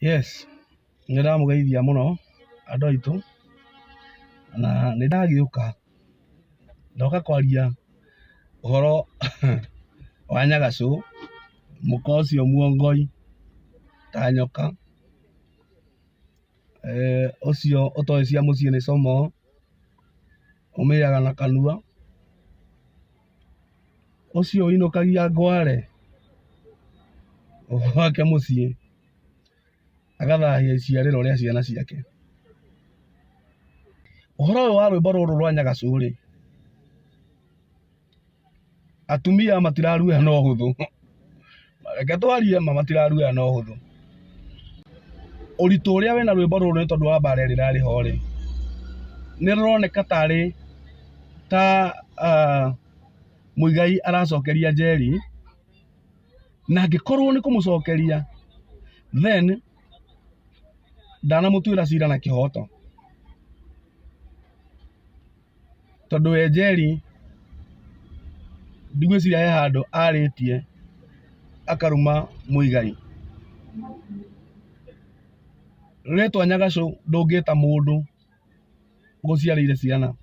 Yes, nĩ ndamũgeithia mũno andũ aitũ, na nĩ ndagĩũka, ndoka kwaria ũhoro wa Nyagacũ, mũka ũcio muongoi ta nyoka, ũcio ũtoĩ cia mũciĩ nĩ como, ũmĩrĩaga na kanua, ũcio ũinũkagia ngware gwake mũciĩ, agathahia iciarĩro rĩa ciana ciake. Ũhoro ũyũ wa rwĩmbo rũrũ rwa Nyagacũ rĩ, atumia matiraruĩha na ũhũthũ, reke twarie ma matiraruĩha na ũhũthũ. Ũritũ ũrĩa wĩna rwĩmbo rũrũ nĩ tondũ wa mbara ĩrĩa ĩrarĩ ho rĩ, nĩ rũroneka tarĩ ta Muigai aracokeria Njeri, na angĩkorwo nĩ kũmũcokeria then ndanamũtuĩra cira na kĩhoto. Tondũ we Njeri ndigwĩciria he handũ arĩtie akaruma Muigai. Rĩtwa Nyagacũ ndũngĩta mũndũ ũgũciarĩire ciana.